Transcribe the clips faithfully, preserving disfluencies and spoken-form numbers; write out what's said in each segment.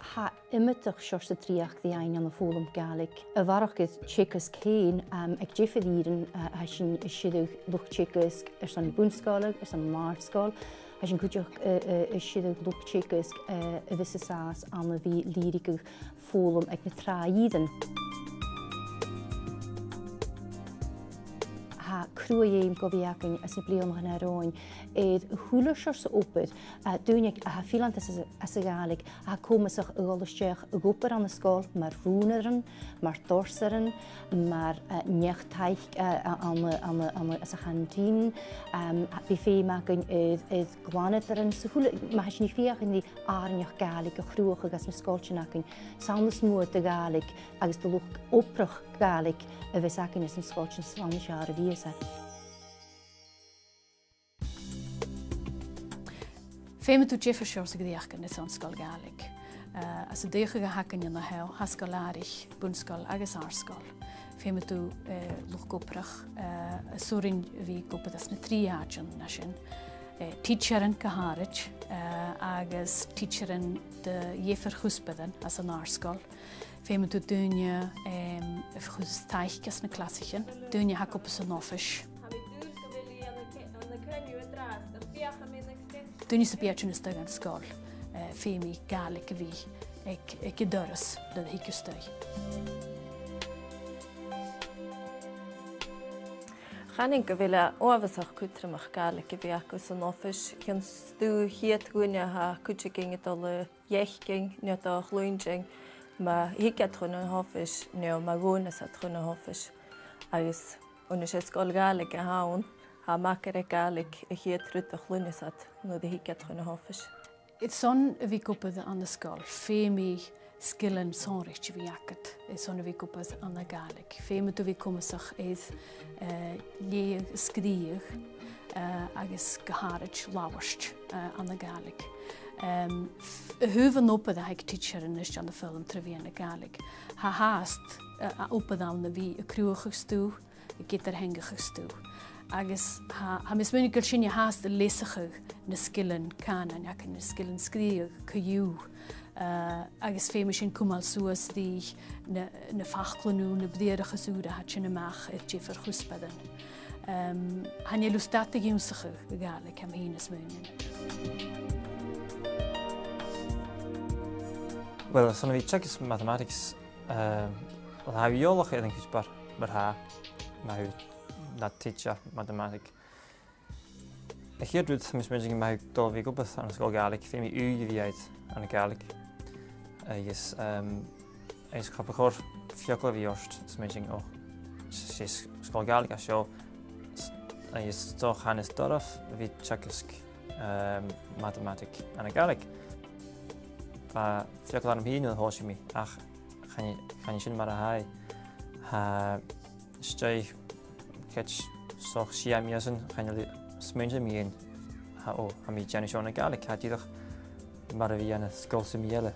Tha iomadach seòrsa dreuchd ri fhaighinn ann am foghlam Gàidhlig, a bharrachd air teagasg fhèin, um, aig diofar ìrean, uh, tha sinn a' sireadh luchd-teagaisg airson bun-sgoile, airson an àrd-sgoil, tha sinn cuideachd, uh, uh, a' sireadh luchd-teagaisg, uh, a bhios an sàs ann a bhith lèirigeadh foghlam aig na tràth-ìrean. Tha cruaidh fheum gu bhith againn anns na bliadhnaichean ro làimh air a h-uile seòrsa obair, uh, daoine a tha fileanta às, às a' Ghàidhlig, a tha comasach a dhol a-steach a dh'obair ann an sgoil mar rùnairean, mar dorsaran, mar, uh, neach-taic, uh, uh, ann, ann, ann, anns a' chanteen, um, bidh feum againn air, air glanadairean, 's a h-uile, ma tha sinn a' feuchainn ri àrainneachd Gàidhlig a chruthachadh anns na sgoiltean againn, 's ann as motha do Ghàidhlig agus do luchd-obrach Gàidhlig a bhios againn anns na sgoiltean 's ann as fheàrr a bhitheas e. Feumaidh tu diofar seòrsa dhreuchdan airson sgoil Ghàidhlig. Eh, anns an dòigh a th' againn an-seo, tha sgoil-àraich, bun-sgoil agus àrd-sgoil. Feumaidh tu, eh, luchd-obrach, eh, as urrainn a bhith ag obair anns na trì àitean a tha sin. Eh, tidsearan gu h-àraid, eh, agus tidsearan de dhiofar chuspairean anns an àrd-sgoil. Feumaidh tu daoine, em, a chur taic anns na clasaichean, daoine a tha ag obair san oifis. Daoine sam bith a thèid a-steach dhan sgoil, eh, feumaidh Gàidhlig a bhith aig, aig an doras nuair a thig thu a-staigh. Chanainn gu bheil e uabhasach cudromach Gàidhlig a bhith agaibh san oifis, chionn 's tu a' chiad dhuine a tha cuideigin a' dol a dh'fhaicinn no a' dol a chluinntinn, ma thig iad chun an oifis, no ma dh'fhònas iad chun an oifis. Agus oir 's e sgoil Ghàidhlig a th' ann, tha am mac air a' Ghàidhlig a' chiad rud a chluinneas iad nuair a thig iad chun an oifis. Airson a bhith ag obair ann an sgoil, feumaidh sgilean sònraichte a bhith agad airson a bhith ag obair ann an Gàidhlig. Feumaidh tu a bhith comasach air, eh, leughadh, sgrìobhadh, eh, agus gu h-àraid labhairt, eh, ann an Gàidhlig. Em, f-, a thaobh an obair a th' aig tidsearan a-nis ann am foghlam tro mheadhan na Gàidhlig, tha fhathast, eh, obair ann a bhith a' cruthachadh stuth, ag eadar-theangachadh stuth. Agus tha, tha mi a' smaoineachadh gu bheil sinne fhathast a' leasachadh na sgilean cànain, agus na sgilean sgrìobhaidh co-dhiù, eh, agus feumaidh sinn cumail suas ri na, na faclan no na briathrachas ùra a tha a' tighinn a-mach air diofar chuspairean. Em, chan eil thu stad ag ionnsachadh a' Ghàidhlig, tha mi fhìn a' smaoineachadh. Uill, airson a bhith teagasg mathematics, eh, uill, tha thu eòlach air a' chuspair mar-thà, ma tha thu nad teacher mathematics. A' chiad rud, tha mi a' smaoineachadh, ma tha thu dol a bhith ag obair ann an sgoil Ghàidhlig, feumaidh ùidh a bhith agad ann an Gàidhlig. Agus, em, agus cha bu chòir feagal a bhith ort a' smaoineachadh, o, 's e s-, sgoil Ghàidhlig a tha seo, s-, agus 's dòcha chan eil e doirbh a bhith teagasg, em, mathematics ann an Gàidhlig. Bha feagal orm fhìn nuair a thòisich mi, ach chan e, chan e sin mar a tha e. Tha, 's dòcha, ged 's dòcha sia mìosan, chan eil thu a' smaoineachadh mu dheidhinn, tha, o, tha mi a' dèanamh seo ann an Gàidhlig, tha e dìreach mar a bhith ann an sgoil sam bith eile.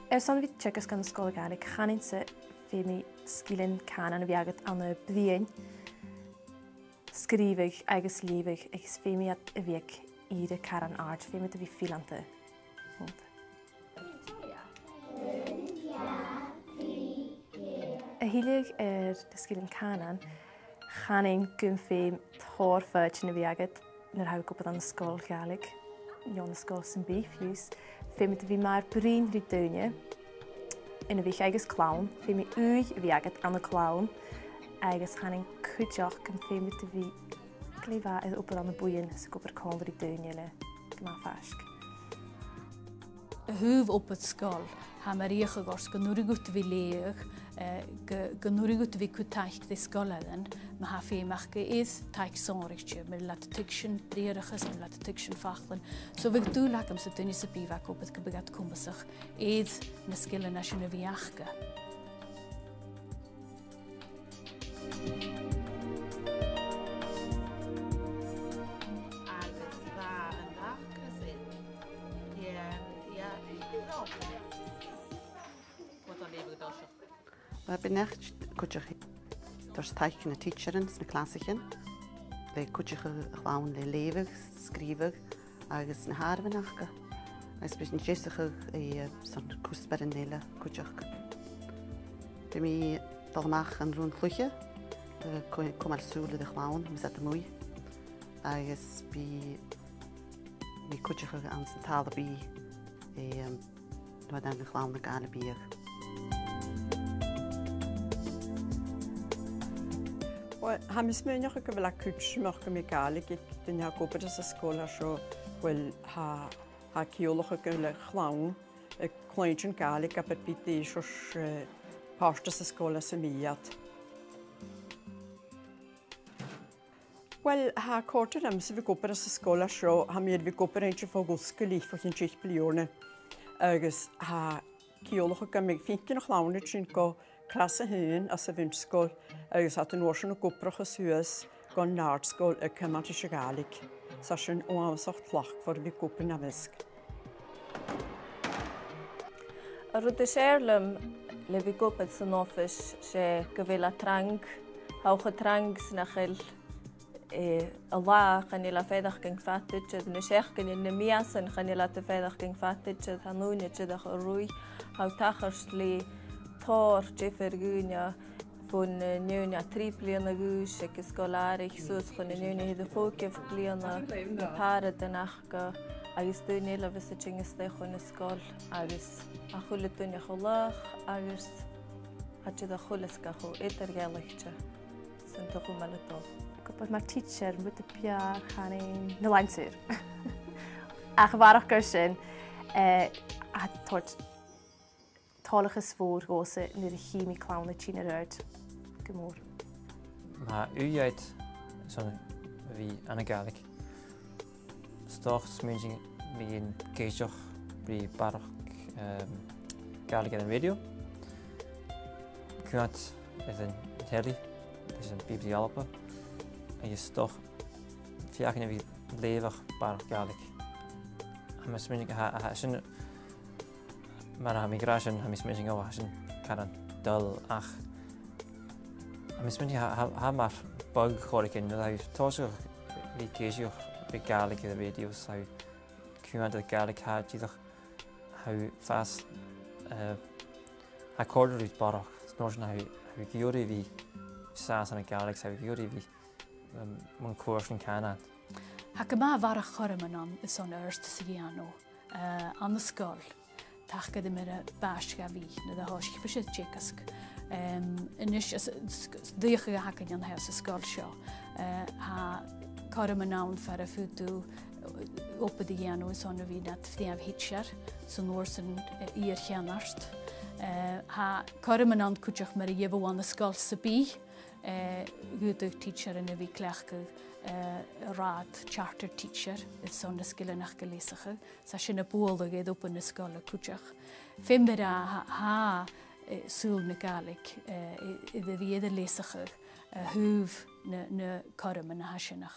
Airson a bhith teagasg ann an sgoil Ghàidhlig, chanainn-sa feumaidh sgilean cànain a bhith agad ann am bruidhinn, sgrìobhadh agus leughadh, agus feumaidh iad a bhith aig ìre caran àrd, feumaidh iad a bhith fileanta. A thuilleadh air na sgilean cànain, chanainn gum feum tòrr foighidinn a bhith agad nuair a tha thu ag obair ann an sgoil Ghàidhlig, no ann an sgoil sam bith fiù 's. Feumaidh tu a bhith math air bruidhinn ri daoine, inbhich agus clann, feumaidh ùidh a bhith agad ann an clann, agus chanainn cuideachd gum feumaidh tu a bhith glè mhath air obair ann am buidheann 's ag obair còmhla ri daoine eile gu math faisg. A thaobh obair sgoile, tha mi a' feuchainn gun urrainn dhut a bhith a' leughadh, eh, gu, gun urrainn dhut a bhith a' cur taic dha sgoilearan, ma tha feum aca air taic sònraichte, mura h-eil iad a' tuigsinn briathrachas, mura h-eil iad a' tuigsinn faclan. So bhiodh dùil agamsa duine sam bith a bhiodh ag obair gum biodh iad comasach air na sgilean sin a bhith aca. Agus bha an t-acras sin. Yeah, yeah. Bha beannachd cuideachd. Thoirt taic dha na tidsearan sna clasaichean, le cuideachadh a' chlann le leughadh, sgrìobhadh agus na h-àireamhan aca. Agus bidh sinn a' deasachadh, eh, airson cuspairean eile cuideachd. Bidh mi a' dol a-mach an raon-chluiche, eh, cu-, cumail sùil air a' chlann, mus fhada a-muigh. Agus bidh mi a' cuideachadh anns an talla-bìdh, eh, nuair a tha a' chlann a' gabhail a' bhiadh. Uill, tha mi a' smaoineachadh gu bheil e cudromach gum bi Gàidhlig aig duine a tha ag obair anns an sgoil seo, uill, tha, tha e a' ciallachadh gu bheil a' chlann a' cluinntinn Gàidhlig, abair, bidh iad a' toirt, eh, pàirt anns an sgoil sam bith. Uill, tha e a' còrdadh rium-sa a bhith ag obair anns an sgoil seo, tha mi air a bhith ag obair innte bho dh'fhosgail i, bho chionn deich bliadhna. Agus tha e a' ciallachadh gum bi mi a' faicinn a' chlann sin gu clas a h-aon anns a' bhun-sgoil, agus tha iad an uair sin ag obrachadh suas gun àrd-sgoil aig cumail ris a' Ghàidhlig. 'S tha sin uabhasach tlachdmhor a bhith ag obair nam measg. An rud as fheàrr leam le bhith ag obair san oifis, 's e gu bheil e trang, tha e cho trang 's nach eil, eh, an latha, chan eil e a' faireachdainn fada idir, na seachdainean, na mìosan, chan eil iad a' faireachdainn fada idir, tha an ùine dìreach a' ruith, tha thu a' tachairt le tòrr diofar dhaoine, bhon, eh, neoni trì bliadhna a dh'aois aig an sgoil-àraich, suas chun na neoni air a' chòigeamh bliadhna, na pàrantan aca, agus daoine eile a bhios a' tighinn a-steach chun na sgoil, agus a h-uile duine cho laghach, agus tha iad a' dol a chluinntinn cho eadar-dhealaichte san t-seachdain a tha seo. Gu bheil mar tidsear, mu do bheatha, chan eil na làidir. Ach a bharrachd air sin, eh, tha e a' toirt toileachas mòr dhòmhsa nuair a chì mi clann a' tighinn air adhart gu mòr. Tha ùidh agam airson a bhith ann an Gàidhlig. 'S dòcha, smaointinn, bhith ag èisteachd ri barrachd, ehm, Gàidhlig air an rèidio. Coimhead air an telly, leis an B B C Alba. Agus 's dòcha, feuchainn a bhith a' leughadh barrachd Gàidhlig. Tha mi a' smaointinn, tha, tha sin, mar a tha mi ag ràdh sin, tha mi a' smaointinn, o, tha sin caran dull, ach tha mi a' smaointinn, tha, tha, tha e mar bug chòrr air choreigin, nuair a tha thu a' tòiseachadh a bhith ag èisteachd ri Gàidhlig air an rèidio, 's tha thu a' coimhead air Gàidhlig, tha e dìreach, tha thu a' fàs, eh, tha e a' còrdadh riut barrachd, 's an uair sin tha thu, tha thu ag iarraidh a bhith sàs ann an Gàidhlig, 's tha thu ag iarraidh a bhith, em, mun cuairt nan cànan. Tha e gu math a bharrachd chothroman ann airson adhartas a dhèanamh, eh, ann an sgoil. Taca ri mar a b' àbhaist dha bhith nuair a thòisich mise a' teagasg. Em, a-nis, is, is, is dòcha gu bheil e againn an-seo san sgoil seo. Eh, tha cothroman ann far am faod thu, eh, obair a dhèanamh airson a bhith nad phrìomh thidsear, 's an uair sin, eh, iar-cheannard. Eh, tha cothroman ann cuideachd mar a gheibh thu ann an sgoil sam bith, eh, dh'fhaodadh tidsearan a bhith a' cleachdadh, eh, an rathad charter teacher airson na sgilean aca a leasachadh. 'S tha sin a' bualadh air obair na sgoile cuideachd. Feumaidh mi ràdh, tha, tha, eh, saoghal na Gàidhlig, eh, air, air a bhith air a leasachadh, eh, a thaobh na, na cothroman a tha sin ann.